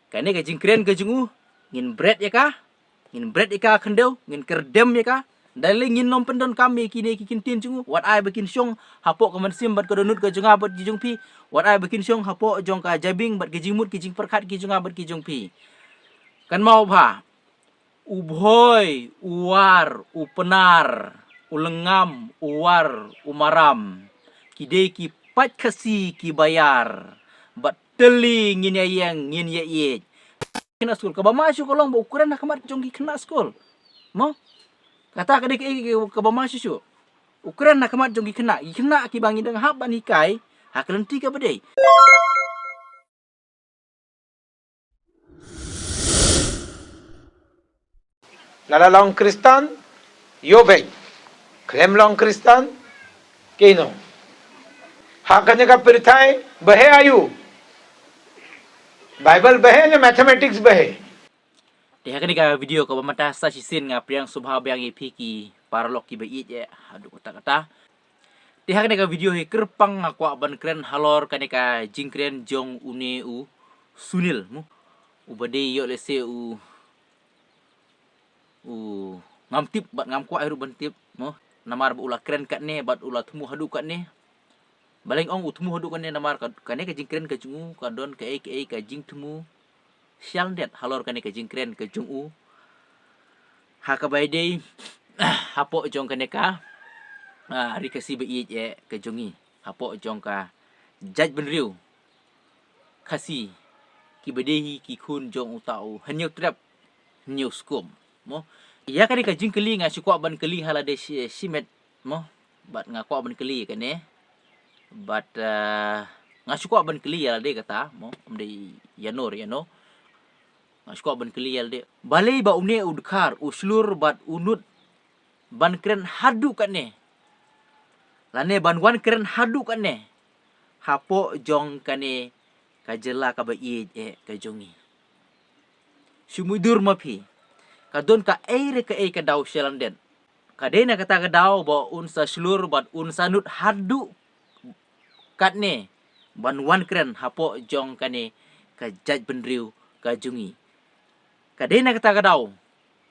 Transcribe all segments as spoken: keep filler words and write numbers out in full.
Kane ka jingkren ka jong u, ngin bret ïa ka, ngin bret ïa ka khyndew, ngin kyrdem ïa ka. Dei lei ngin nym pyndonkam ïa kine ki kyntien jong u, wat ai ba kin shong hapoh ka mynsiem bad ka dohnud ka jong nga bad ki jong phi, wat ai ba kin shong hapoh jong ka jabieng bad ka jingmut ki jingpyrkhat ki jong nga bad ki jong phi. Kynmaw bha, u bhoi, u war, u pnar, u lyngngam, u war, u maram, ki dei ki paid Khasi kiba ïar, bad tylli ngin ïa ïeng, ngin ïa ïeit. Khynnah skul, kaba ma shuh ka long ba u kren ha khmat jong ki khynnah skul. Mo? Kata ka dei kaei kaba ma shuh shuh. U kren ha khmat jong ki khynnah, ki khynnah kiba ngi dang hap ban hikai ha ka lynti kaba dei. Lada long Khristan, ïoh beit. Khlem long Khristan, kino. Ha kane ka pyrthei, bahe aiu. Bible bahe ne mathematics bahe. Te ha kane ka video kaba mynta sa shisien nga pdiang sngewbha biang ïa phi ki paralok kiba ïeit eh haduh katta katta. Te ha kane ka video hi kyrpang nga kwah ban kren halor kane ka jingkren jong une u Sunil mo. Uba dei ïoh lehse u, u ngam tip bad ngam kwah ruh ban tip mo. Namar ba u la kren katne bad u la thmu haduh katne. Balei ong u thmu haduh katne namar ka, kane ka jingkren ka jong u ka don kaei kaei ka jingthmu shalyndet halor kane ka jingkren ka jong u. Ha kaba ïadei hapoh jong kane ka, ah, Ri Khasi ba ïeit eh ka jong ngi. Hapoh jong ka jaitbynriew Khasi kiba dei hi ki khun jong uta u Hynñiewtrep Hynñiewskum. Mo. Ïa kane ka jingkylli nga shu kwah ban kylli ha lade shi, shimet mo. Bad nga kwah ban kylli ïa kane. Bad, eh, nga shu kwah ban kylli ïa lade kata mo. Ym dei ïano re ïano. Nga shu kwah ban kylli ïa lade. Balei ba une u dkhar, u shlur bad u nud ban kren haduh katne. Lane ban wan kren haduh katne. Hapoh jong kane ka jylla kaba ïeit eh ka jong ngi. Shu mutdur ma phi. Ka don kaei re kaei ka daw shalyndet. Ka dei na kata ka daw ba un sa shlur bad un sa nud haduh katne ban wan kren hapoh jong kane ka jaitbynriew ka jong ngi. Ka dei na kata ka daw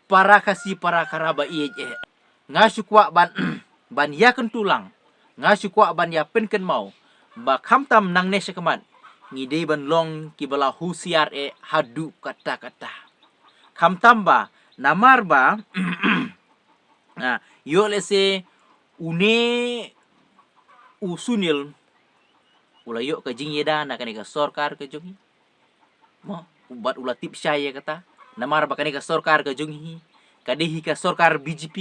para Khasi para Khara ba ïeit eh. Nga shu kwah ban, ban ïa kyntu lang. Nga shu kwah ban ïa pynkynmaw ba khamtam nangne shakhmat ngi dei ban long kiba la husiar eh haduh katta katta. Khamtam ba namar ba ah, ïoh lehse une u Sunil u la ïoh ka jingïada na kane ka sorkar ka jong ngi. Mo, bad u la tip shai ïa kata. Namar ba kane ka sorkar ka jong ngi ka dei hi ka sorkar B J P.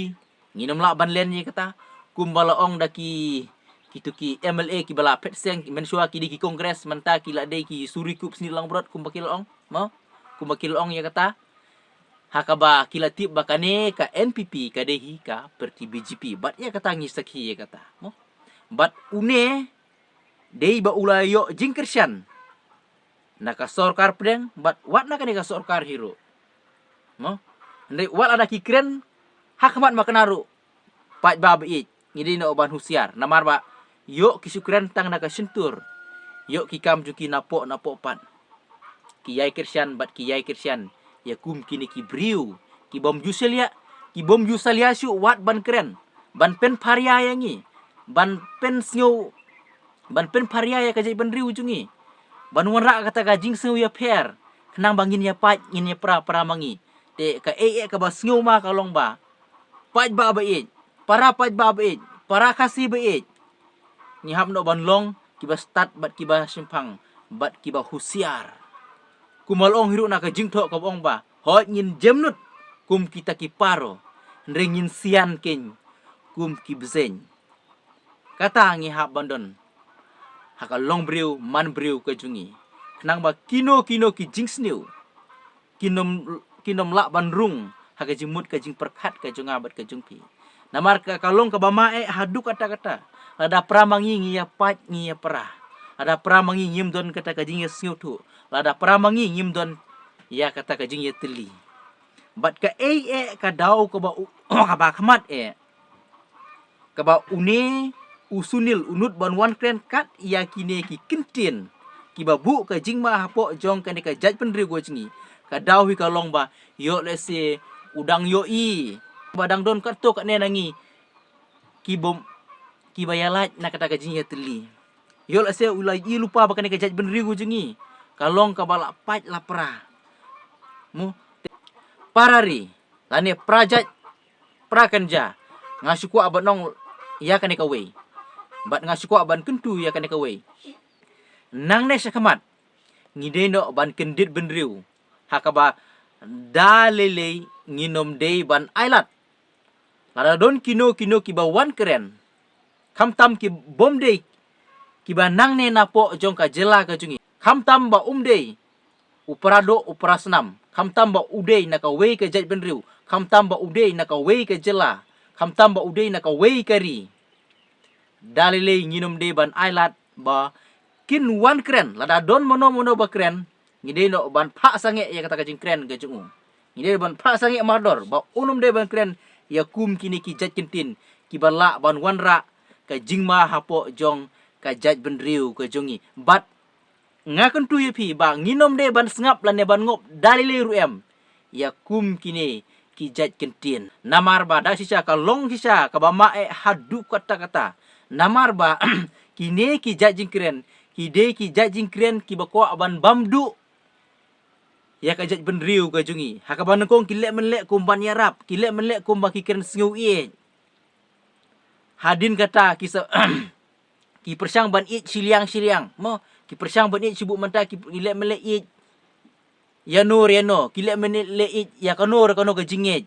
Ngin ym lah ban len ïa kata. Kumba la ong da ki, kitu ki M L A kiba la phet seng, mynshuwa ki dei ki Congress, mynta ki la dei ki suri kup snieh langbrot kumba ki la ong. Mo, kumba ki la ong ïa kata. Ha kaba ki la tip ba kane ka N P P ka dei hi ka party B J P. Bad ïa kata ngi sakhi ïa kata. Mo. Bad une dei ba u la ïoh jingkyrshan na ka sorkar pdeng bad wat na kane ka sorkar hi ruh. Mo. Hynrei wat lada ki kren ha khmat ma kane ruh. Paidbah ba ïeit, ngi dei noh ban husiar. Namar ba ïoh ki shu kren tang na ka shyntur. Ïoh ki kam jong ki napoh napoh pat. Ki ïai kyrshan bad ki ïai kyrshan ïa kum kine ki briew ki bym ju salia, ki bym ju salia shuh wat ban kren, ban pynpharia ïa ngi, ban pynsngew, ban pynpharia ïa ka jaitbynriew jong ngi, ban wanrah kata ka jingsngew ïapher khnang ba ngin ïa pait ngin ïa pra pra ma ngi. Te kaei eh kaba sngewma ka long ba paidbah ba ïeit, para paidbah ba ïeit, para Khasi ba ïeit, ngi hap noh ban long kiba stad bad kiba shemphang bad kiba husiar. Kumba la ong hi ruh na ka jingthoh kaba ong ba hooid ngin jemnud kum kita ki paro, hynrei ngin sian keiñ kum ki bseiñ. Kata ngi hap ban don ha ka longbriew manbriew ka jong ngi, khnang ba kino kino ki jingsniew kin ym, kin ym lah ban rung ha ka jingmut ka jingpyrkhat ka jong nga bad ka jong phi. Namar ka, ka long kaba ma eh haduh katta katta. Lada pra ma ngi ngi ïa pait ngi ïa pra. Lada pra ma ngi ngim don kata ka jingïasngewthuh. Lada pra ma ngi ngim don ïa kata ka jingïatylli. Bad kaei eh ka daw kaba u, kaba khmat eh kaba une u Sunil u nud ban wan kren kat ïa kine ki kyntien kiba buh ka jingma hapoh jong kane ka jaitbynriew ka jong ngi. Ka daw hi ka long ba ïoh lehse u dang ïohi ba dang don katto katne na ngi ki bym, kiba ïalait na kata ka jingïatylli. Ïoh lehse u la ïohi lypa ba kane ka jaitbynriew ka jong ngi ka long kaba la pait la pra. Mo, para ri lane pra jait pra kynja, nga shu kwah ban ong ïa kane kawei bad nga shu kwah ban kyntu ïa kane kawei. Nangne shakhmat ngi dei noh ban kyndit bynriew ha kaba da lei lei ngin ym dei ban ailad. Lada don kino kino kiba wan kren, khamtam ki bym dei kiba nangne napoh jong ka jylla ka jong ngi, khamtam ba um dei u para doh u para snam, khamtam ba u dei na kawei ka jaitbynriew, khamtam ba u dei na kawei ka jylla, khamtam ba u dei na kawei ka ri, da lei lei ngin ym dei ban ailad ba kin wan kren. Lada don mano mano ba kren, ngi dei noh ban phah sangeh ïa kata ka jingkren ka jong u. Ngi dei ban phah sangeh mardor ba un ym dei ban kren ïa kum kine ki jait kyntien kiba lah ban wanrah ka jingma hapoh jong ka jaitbynriew ka jong ngi. Bad nga kyntu ïa phi ba ngin ym dei ban sngap lane ban ngop da lei lei ruh em ïa kum kine ki jait kyntien. Namar ba da shisha ka long shisha kaba ma eh haduh katta katta. Namar ba kine ki jait jingkren ki dei ki jait jingkren kiba kwah ban bam duh ïa ka jaitbynriew ka jong ngi. Ha kaba nyngkong ki leh mynleh kum ban ïarap, ki leh mynleh kumba ki kren sngew ïeit. Hadien kata ki sa ki pyrshang ban ïeit shiliang shiliang. Mo, ki pyrshang ban ïeit shu buh mynta ki leh mynleh ïeit ïa no ïa no, ki leh mynleh ïeit ïa kano re kano ka jingïeit.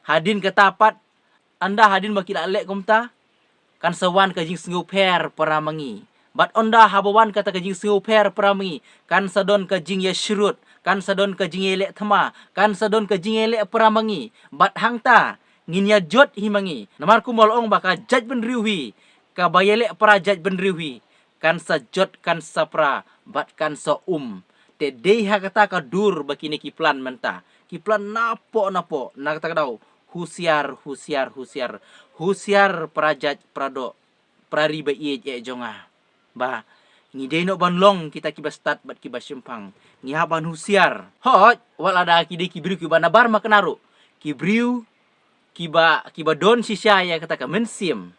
Hadien kata pat, ynda hadien ba ki la leh kumta, kan sa wan ka jingsngewpher para ma ngi. Bad ynda haba wan kata ka jingsngewpher para ma ngi, kan sa don ka jingïashrut, kan sa don ka jingïaleh thma, kan sa don ka jingïaleh para ma ngi. Bad hangta ngin ïa jot hi ma ngi. Namar kumba la ong ba ka jaitbynriew hi kaba ïaleh para jaitbynriew hi, kan sa jot, kan sa pra bad kan sa um. Te dei ha kata ka dur ba kine ki plan mynta, ki plan napoh napoh. Na kata ka daw, husiar, husiar, husiar, husiar para jait, para doh, para ri ba ïeit eh jong nga. Ba ngi dei noh ban long kita kiba stad bad kiba shemphang. Ngi hap ban husiar. Hooid, wat lada ki dei ki briew kiba nabar makna ruh, ki briew kiba, kiba don shisha ïa kata ka mynsiem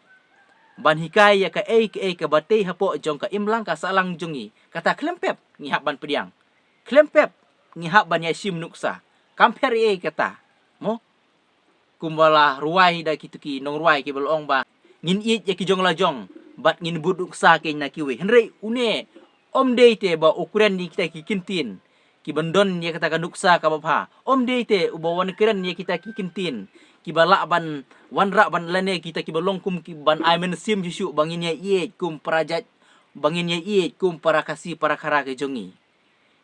ban hikai ïa kaei kaei kaba tei hapoh jong ka imlang ka sahlang jong ngi, kata khlem pep ngi hap ban pdiang. Khlem pep ngi hap ban ïashim nuksa. Kam pher ei kata. Mo? Kumba la rwai da kito ki nongrwai kiba la ong ba ngin ïeit ïa ki jong la jong bad ngin bud nuksa keiñ na kiwei. Hynrei une ym dei te ba u kren ïa kita ki kyntien kiban don ïa kata ka nuksa kaba bha. Ym dei te uba wan kren ïa kita ki kyntien kiba lah ban wanrah ban lane kita kiba long kum kiban ai mynsiem shisha ba ngin ïa ïeit kum para jait, ba ngin ïa ïeit kum para Khasi para Khara ka jong ngi.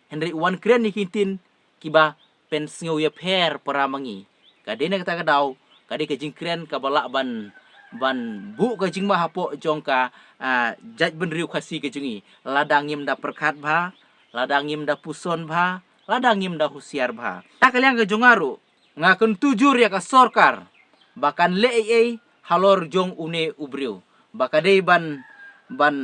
Hynrei u wan kren ïa ki kyntien kiba pynsngew ïapher para ma ngi. Ka dei na kata ka daw ka dei ka jingkren kaba lah ban, ban buh ka jingma hapoh jong ka, ah, jaitbynriew Khasi ka jong ngi. Lada ngim da pyrkhat bha, lada ngim da puson bha, lada ngim da husiar bha. Na ka liang ka jong nga ruh, nga kyntu jur ïa ka sorkar ba kan leh ei ei halor jong une u briew, ba ka dei ban, ban,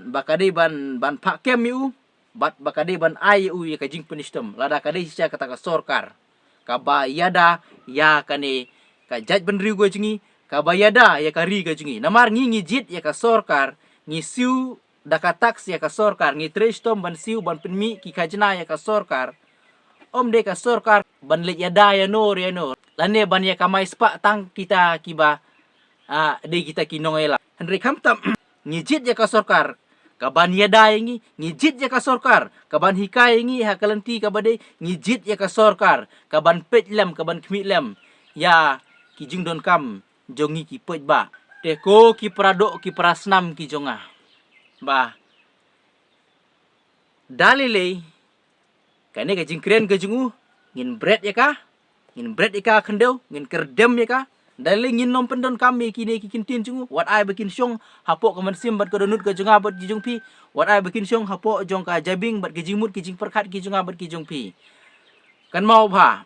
ba ka dei ban, ban phah kem ïa u bad ba ka dei ban ai ïa u ïa ka jingpynshitom lada ka dei shisha kata ka sorkar kaba ïada ïa kane ka jaitbynriew ka jong ngi, kaba ïada ïa ka ri ka jong ngi. Namar ngi ngi jied ïa ka sorkar, ngi siew da ka tax ïa ka sorkar, ngi trei shitom ban siew ban pynmih ki khajna ïa ka sorkar. Ym dei ka sorkar ban leit ïada ïa no re ïa no lane ban ïa kamai spah tang kita kiba, ah, dei kita ki nongïalam. Hynrei khamtam ngi jied ïa ka sorkar kaban ïada ïa ngi, ngi jied ïa ka sorkar kaban hikai ïa ngi ha ka lynti kaba dei, ngi jied ïa ka sorkar kaban peit lem, kaban khmih lem ïa ki jingdonkam jong ngi ki paidbah. Te ko ki para doh ki para snam ki jong nga, ba da lei lei kane ka jingkren ka jong u ngin bret ïa ka, ngin bret ïa ka khyndew, ngin kyrdem ïa ka. Da lei ngin nym pyndonkam ïa kine ki kyntien jong u. Wat ai ba kin shong hapoh ka mynsiem bad ka dohnud ka jong nga bad ki jong phi. Wat ai ba kin shong hapoh jong ka jabieng bad ka jingmut ki jingpyrkhat ki jong nga bad ki jong phi. Kynmaw bha,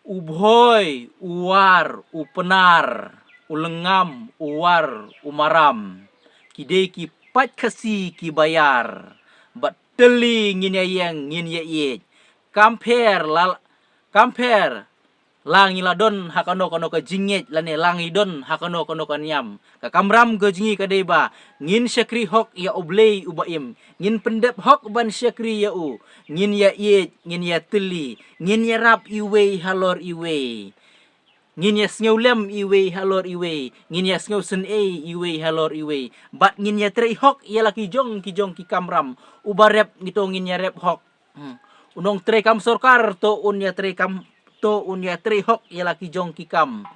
u Bhoi, u War, u Pnar, u Lyngngam, u War, u Maram, ki dei ki paid Khasi kiba ïar bad tylli ngin ïa ïeng, ngin ïa ïeit. Kam pher la, kam pher la ngi la don ha kano kano ka jingngeit lane la ngi don ha kano kano ka niam. Ka kamram ka jong ngi ka dei ba ngin shakri hok ïa U Blei uba im. Ngin pyndep hok ban shakri ïa u. Ngin ïa ïeit, ngin ïa tylli, ngin ïarap iwei halor iwei. Ngin ïa sngewlem iwei halor iwei, ngin ïa sngewsynei iwei halor iwei. Bad ngin ïa trei hok ïa la ki jong ki jong ki kamram. Uba rep ngi to ngin ïa rep hok. Hmm. U nongtrei kam sorkar to un ïa trei kam, to un ïa trei hok ïa la ki jong ki kam.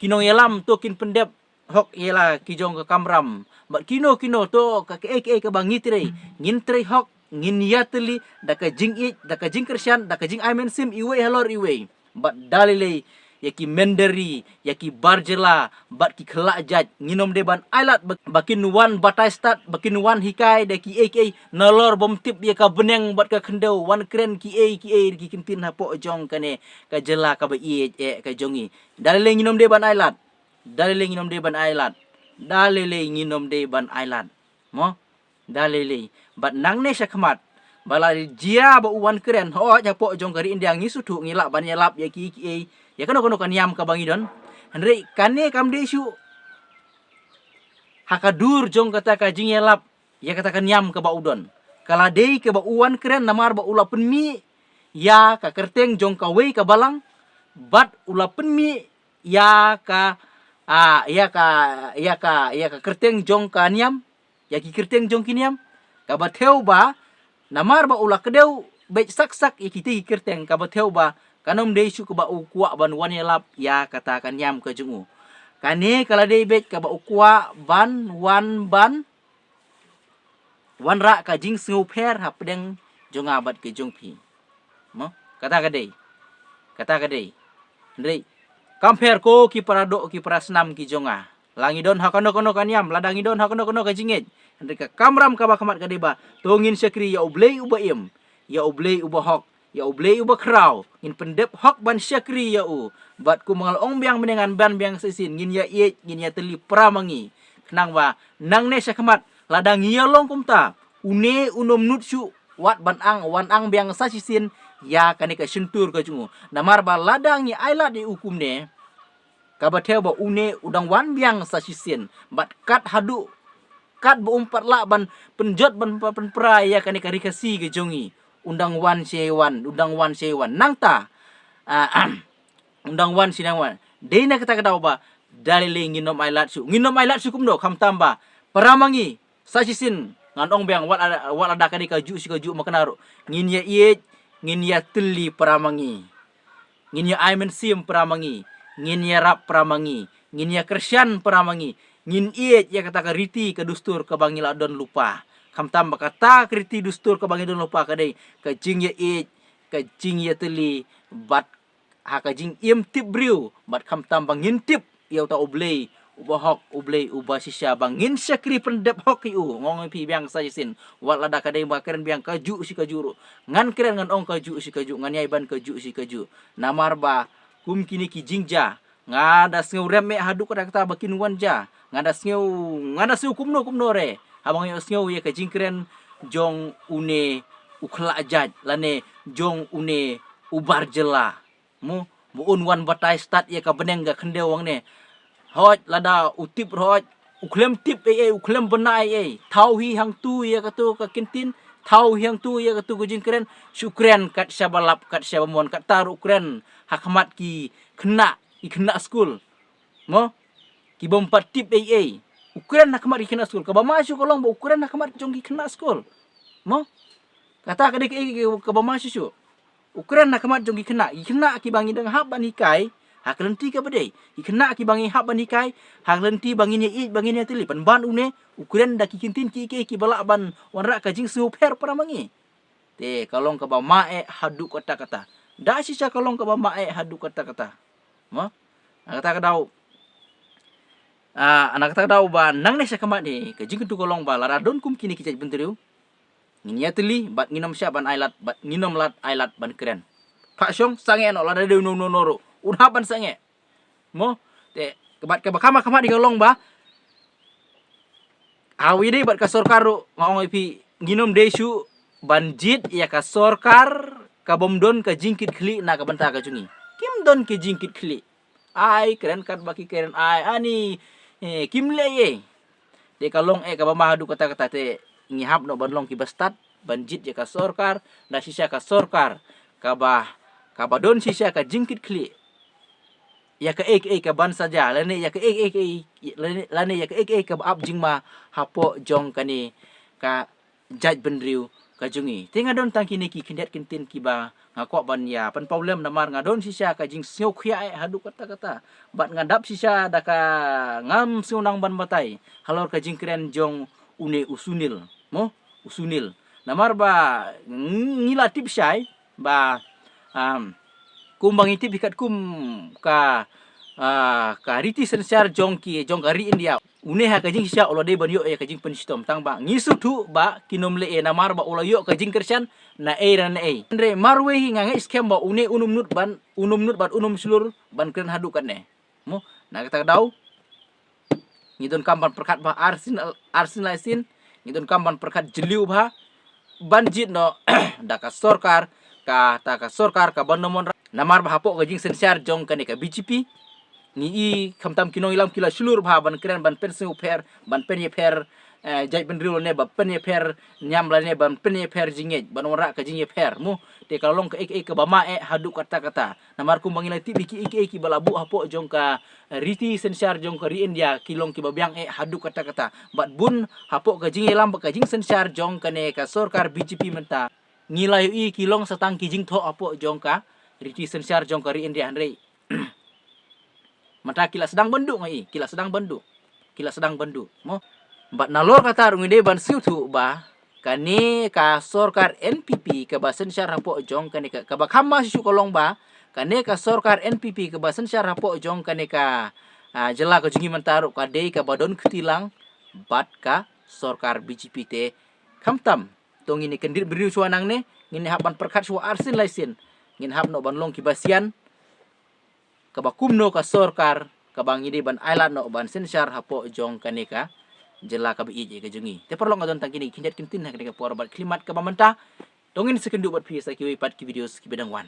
Ki nongïalam to kin pyndep hok ïa la ki jong ka kamram. Bad kino kino to ka kaei kaei kaba ngi trei, ngin trei hok, ngin ïa tylli da ka jingïeit, da ka jingkyrshan, da ka jingai mynsiem iwei halor iwei. Bad da lei lei ïa ki mynder ri, ïa ki bar jylla bad ki khlad jait, ngin ym dei ban ailad ba, ba kin wan batai stad, ba kin wan hikai da kiei kiei nalor bym tip ïa ka bneng bad ka khyndew, wan kren kiei kiei ki ktien hapoh jong kane ka jylla kaba ïeit eh ka jong ngi. Da lei lei ngin ym dei ban ailad. Da lei lei ngin ym dei ban ailad. Da lei lei ngin ym dei ban ailad. Mo? Da lei lei. Bad nangne shakhmat, ba la jia ba u wan kren, hooid hapoh jong ka ri India ngi sngewthuh, ngi lah ban ïalap ïa kiei kiei, ïa kano kano ka niam kaba ngi don. Hynrei kane kam dei shuh ha ka dur jong kata ka jingïalap ïa kata ka niam kaba u don. Ka la dei kaba u wan kren namar ba u la pynmih ïa ka kyrteng jong kawei ka balang, bad u la pynmih ïa ka, ah, ïa ka, ïa ka, ïa ka kyrteng jong ka niam, ïa ki kyrteng jong ki niam. Kaba thew ba namar ba u la kdew beit sak sak ïa kitei ki kyrteng, kaba thew ba kan ym dei shuh kaba u kwah ban wan ïalap ïa kata ka niam ka jong u. Kane ka la dei beit kaba u kwah ban wan ban wanrah ka jingsngewpher hapdeng jong nga bad ka jong phi. Mo? Kata ka dei. Kata ka dei. Hynrei kam pher ko ki para doh ki para snam ki jong nga. La ngi don ha kano kano ka niam, lada ngi don ha kano kano ka jingngeit, hynrei ka kamram kaba khmat ka dei ba to ngin shakri ïa U Blei uba im, ïa U Blei uba hok, ïa U Blei uba khraw. Ngin pyndep hok ban shakri ïa u. Bad kum nga la ong biang mynne ngan ban biang sa shisien, ngin ïa ïeit, ngin ïa tylli para ma ngi. Khnang ba nangne shakhmat lada ngi ïa long kumta, une unym nud shuh wat ban ang, wan ang biang sa shisien ïa kane ka shyntur ka jong u. Namar ba lada ngi ailad ïa u kumne, kaba thew ba une u dang wan biang sa shisien. Bad kat haduh, kat ba um pat lah ban pynjot ban pynpra ïa kane ka ri Khasi ka jong ngi, un dang wan shi wan, un dang wan shi wan. Nangta, ah, un dang wan shi dang wan. Dei na kata ka daw ba da lei lei ngin ym ailad shuh. Ngin ym ailad shuh kumno, khamtam ba para ma ngi sa shisien, ngan ong biang, wat lada, wat lada ka dei kajuh shi kajuh ma kane ruh, ngin ïa ïeit, ngin ïa tylli para ma ngi. Ngin ïa ai mynsiem para ma ngi. Ngin ïarap para ma ngi. Ngin ïa kyrshan para ma ngi. Ngin ïeit ïa kata ka riti ka dustur kaba ngi la don lypa. Khamtam ba kata ka riti dustur kaba ngi don lypa ka dei ka jingïa ïeit, ka jingïa tylli, bad ha ka jingim tip briew, bad khamtam ba ngin tip ïa uta U Blei uba hok, U Blei uba shisha, ba ngin shakri pyndep hok ïa u. Nga ong ïa phi biang sa shisien, wat lada ka dei ba kren biang kajuh shi kajuh ruh, ngan kren ngan ong kajuh shi kajuh, ngan ïai ban kajuh shi kajuh. Namar ba kum kine ki jingjia, nga da sngew rem eh haduh katta katta ba kin wan jia. Nga da sngew, nga da sngew kumno kumno re haba nga ïohsngew ïa ka jingkren jong une u khlad jait lane jong une u bar jylla. Mo, ba un wan batai stad ïa ka bneng ka khyndew hangne. Hooid, lada u tip ruh hooid, u khlem tip ei ei, u khlem bna ei ei. Thaw hi hangtu ïa katu ka ktien, thaw hi hangtu ïa katu ka jingkren, shu kren kat shaba lap, kat shaba mon, katta ruh u kren ha khmat ki khynnah, ki khynnah skul. Mo? Ki bym pat tip ei ei. U kren ha khmat ki khynnah skul. Kaba ma shu ka long ba u kren ha khmat jong ki khynnah skul. Mo? Kata ka dei kaei kaba ma shu shu. U kren ha khmat jong ki khynnah. Ki khynnah kiba ngi dang hap ban hikai ha ka lynti kaba dei. Ki khynnah kiba ngi hap ban hikai ha ka lynti ba ngin ïa ïeit, ba ngin ïa tylli. Pynban une u kren da ki ktien kiei kiei kiba lah ban wanrah ka jingsngewpher para ma ngi. Te ka long kaba ma eh haduh katta katta. Da shisha ka long kaba ma eh haduh katta katta. Mo? Na kata ka daw, ah, na kata ka daw ba nangne sha khmat hi ka jingkyntu ka long ba lada don kum kine ki jait bynriew, ngin ïa tylli bad ngin ym shah ban ailad, bad ngin ym lad ailad ban kren. Phah shong sangeh noh, lada dei uno uno ruh un hap ban sangeh. Mo? Te bad kaba kham khmat hi ka long ba ha kawei de bad ka sorkar ruh, nga ong ïa phi, ngin ym dei shuh ban jied ïa ka sorkar ka bym don ka jingkitkhlieh na ka bynta ka jong ngi. Kim don ka jingkitkhlieh. Ai kren katba ki kren ai ani, eh, kim leh ei. Te ka long eh kaba ma haduh katta katta te ngi hap noh ban long kiba stad ban jied ïa ka sorkar, da shisha ka sorkar kaba, kaba don shisha ka jingkitkhlieh ïa kaei kaei kaban sa jia lane ïa kaei kaei, lane, lane ïa kaei kaei kaba ap jingma hapoh jong kane ka jaitbynriew ka jong ngi. Te nga don tang kine ki khyndiat kyntien kiba nga kwah ban ïa pynpaw lem namar nga don shisha ka jingsngewkhia eh haduh katta katta. Bad nga dap shisha da ka ngam sngewbha ban batai halor ka jingkren jong une u Sunil. Mo, u Sunil. Namar ba ngi la tip shai ba, um, kumba ngi tip hi katkum ka, ah, ka riti synshar jong ki, jong ka ri India. Une ha ka jingshisha u la dei ban ïoh ïa ka jingpynshitom tang ba ngi sngewthuh ba kin ym leh ei namar ba u la ïoh ka jingkyrshan na ei re na ei. Hynrei marwei hi nga ngeit skhem ba une un ym nud ban, un ym nud bad un ym shlur ban kren haduh katne. Mo, na kata ka daw ngi donkam ban pyrkhat bha arsien, arsien laisien, ngi donkam ban pyrkhat jylliew bha ban jied noh da ka sorkar, kata ka sorkar kaba nym wanrah. Namar ba hapoh ka jingsynshar jong kane ka B J P ngi i khamtam ki nongïalam ki la shlur bha ban kren ban pynsngewpher, ban pynïapher, eh, jaitbynriew lane ban pynïapher niam lane ban pynïapher jingngeit, ban wanrah ka jingïapher. Mo, te ka long kaei kaei kaba ma eh haduh katta katta. Namar kumba ngi la tip ïa kiei kiei kiba la buh hapoh jong ka riti synshar jong ka ri India ki long kiba biang eh haduh katta katta. Bad bun hapoh ka jingïalam bad ka jingsynshar jong kane ka sorkar B J P mynta ngi la ïohi ki long sa tang ki jingthoh hapoh jong ka riti synshar jong ka ri India hynrei mynta ki la sdang ban duh, nga i ki la sdang ban duh. Ki la sdang ban duh. Mo, bad nalor kata ruh ngi dei ban sngewthuh ba kane ka sorkar N P P kaba synshar hapoh jong kane ka, kaba kham ma shisha ka long ba kane ka sorkar N P P kaba synshar hapoh jong kane ka, ah, jylla ka jong ngi mynta ruh ka dei kaba don kti lang bad ka sorkar B J P. Te khamtam to ngin ïa kyndit briew shuwa nangne, ngin ïa hap ban pyrkhat shuwa arsien laisien, ngin hap noh ban long kiba sian kaba kumno ka sorkar kaba ngi dei ban ailad noh ban synshar hapoh jong kane ka jylla kaba ïeit ka jong ngi. Te paralok, nga don tang kine ki khyndiat kyntien ha kane ka por bad khyllipmat kaba mynta. To ngin sa ïakynduh bad phi sa kiwei pat ki videos kiba dang wan.